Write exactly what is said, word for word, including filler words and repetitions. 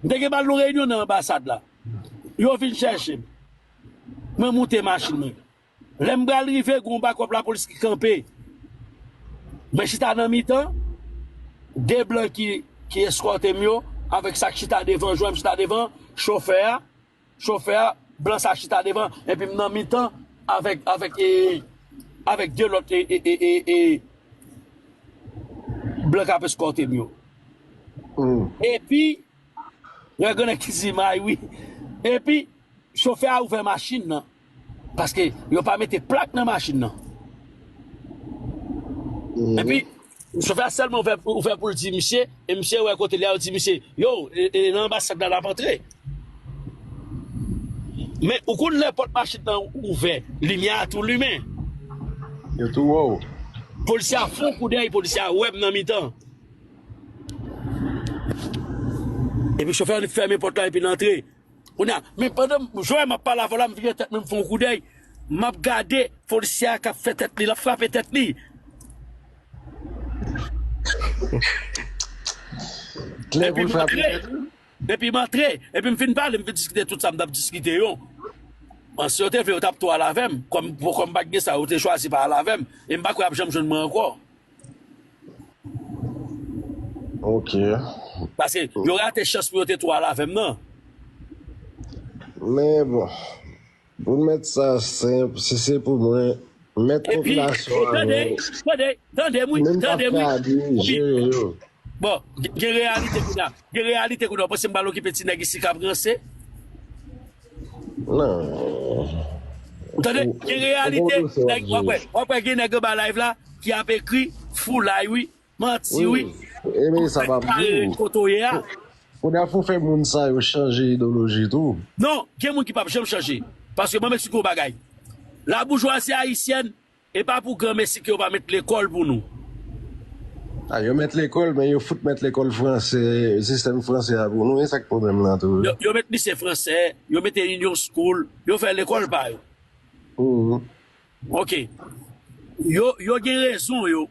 M te gen bal nou reyinyon nan anbasad la. Yo vin chèche m. Mwen moute machin mwen. Lè m pral rive, gen yon bakòp lapolis ki kanpe. Mwen chita nan mitan, de blan ki, ki eskòte m yo, avèk sa k chita devan, jwenn m chita devan, chofè a, chofè a, blan sa chita devan, epi m nan mitan avèk, avèk, e, avèk de lòt, e, e, e, e, e, blan k ap eskòte m yo. Epi, wè, gen nèg ki di may, wi. Epi, chofè a ouvè machin nan. Paske yo pa mete plak nan machin nan. Epi, chofè a sèlman ouvè, ouvè pou l di misye, e misye wè kote li a, yo di misye, yo, e, e, nan anbasad la l ap antre. Men, ou konn lè pòt machin nan ouvè, limyè a tou limen. Yo tou wè w. Polisye a fè yon koudèy, polisye a wè m nan mitan. Epi chofè an fèmen pòt la epi l antre. Kounye a, men pandan m, jan m ap pale avè w la, m vire tèt mwen, m fè yon koudèy. M ap gade polisye a k ap fè tèt li, l ap frape tèt li. Klè pou l frape tèt li. Epi m antre, epi m fin pale, m fin diskite tout sa m t ap diskite yo. Bon, si yo te vle, yo t ap tou al avè m. Kòm, kòm m pa t gen sa, yo te chwazi pa al avè m. E m pa kwè y ap janm jwenn mwen ankò. Ok. Paske yo rate chans pou yo te tou al avè m nan. Men bon, pou n mèt sa senp, si se pou mwen, mèt popilasyon an, tande, tande, tande m, wi, tande m, wi. Bon, gen, gen reyalite kounye a. Gen reyalite kounye a. Ou panse m pral okipe ti nèg isi k ap ranse? Non. Ou tande? Gen reyalite, nèg, w ap wè, w ap wè gen nèg anba live la ki ap ekri foulay, wi. Manti, wi. Ebyen, sa m ap di w. Kote w ye a. Kounye a, fò w fè moun sa yo chanje idewoloji tou. Non, gen moun ki p ap janm chanje. Paske ban m eksplike w yon bagay. Laboujwazi ayisyèn, e pa pou granmesi ke yo pa met lekòl pou nou. A, yo met lekòl, men yo fout met lekòl fransè, sistèm fransè a pou nou. E sa k pwoblèm lan tou, wi. Yo, yo met lise fransè, yo mete Union School, yo fè lekòl pa yo. Ok. Yo, yo gen rezon yo.